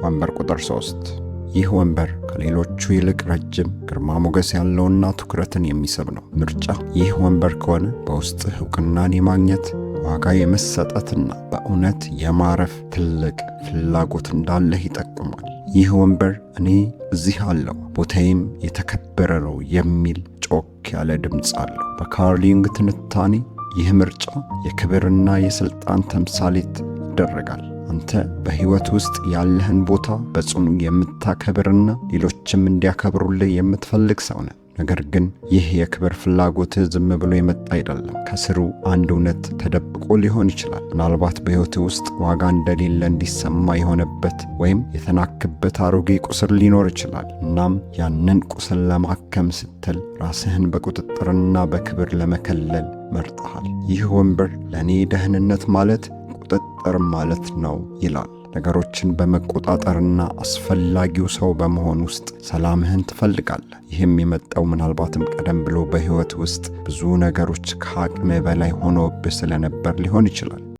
ወንበር ቁጥር 3። ይህ ወንበር ከሌሎቹ ይልቅ ረጅም፣ ግርማ ሞገስ ያለውና ትኩረትን የሚስብ ነው። ምርጫ ይህ ወንበር ከሆነ በውስጥህ እውቅናን የማግኘት፣ ዋጋ የመሰጠትና በእውነት የማረፍ ትልቅ ፍላጎት እንዳለህ ይጠቁማል። ይህ ወንበር እኔ እዚህ አለሁ፣ ቦታዬም የተከበረ ነው የሚል ጮክ ያለ ድምፅ አለው። በካርል ዩንግ ትንታኔ ይህ ምርጫ የክብርና የሥልጣን ተምሳሌት ይደረጋል። አንተ በሕይወት ውስጥ ያለህን ቦታ በጽኑ የምታከብርና ሌሎችም እንዲያከብሩልህ የምትፈልግ ሰው ነህ። ነገር ግን ይህ የክብር ፍላጎትህ ዝም ብሎ የመጣ አይደለም። ከስሩ አንድ እውነት ተደብቆ ሊሆን ይችላል። ምናልባት በሕይወትህ ውስጥ ዋጋ እንደሌለ እንዲሰማ የሆነበት ወይም የተናክበት አሮጌ ቁስል ሊኖር ይችላል። እናም ያንን ቁስል ለማከም ስትል ራስህን በቁጥጥርና በክብር ለመከለል መርጠሃል። ይህ ወንበር ለእኔ ደህንነት ማለት ቁጥጥር ማለት ነው ይላል። ነገሮችን በመቆጣጠርና አስፈላጊው ሰው በመሆን ውስጥ ሰላምህን ትፈልጋለህ። ይህም የመጣው ምናልባትም ቀደም ብሎ በሕይወት ውስጥ ብዙ ነገሮች ከአቅምህ በላይ ሆኖብህ ስለነበር ሊሆን ይችላል።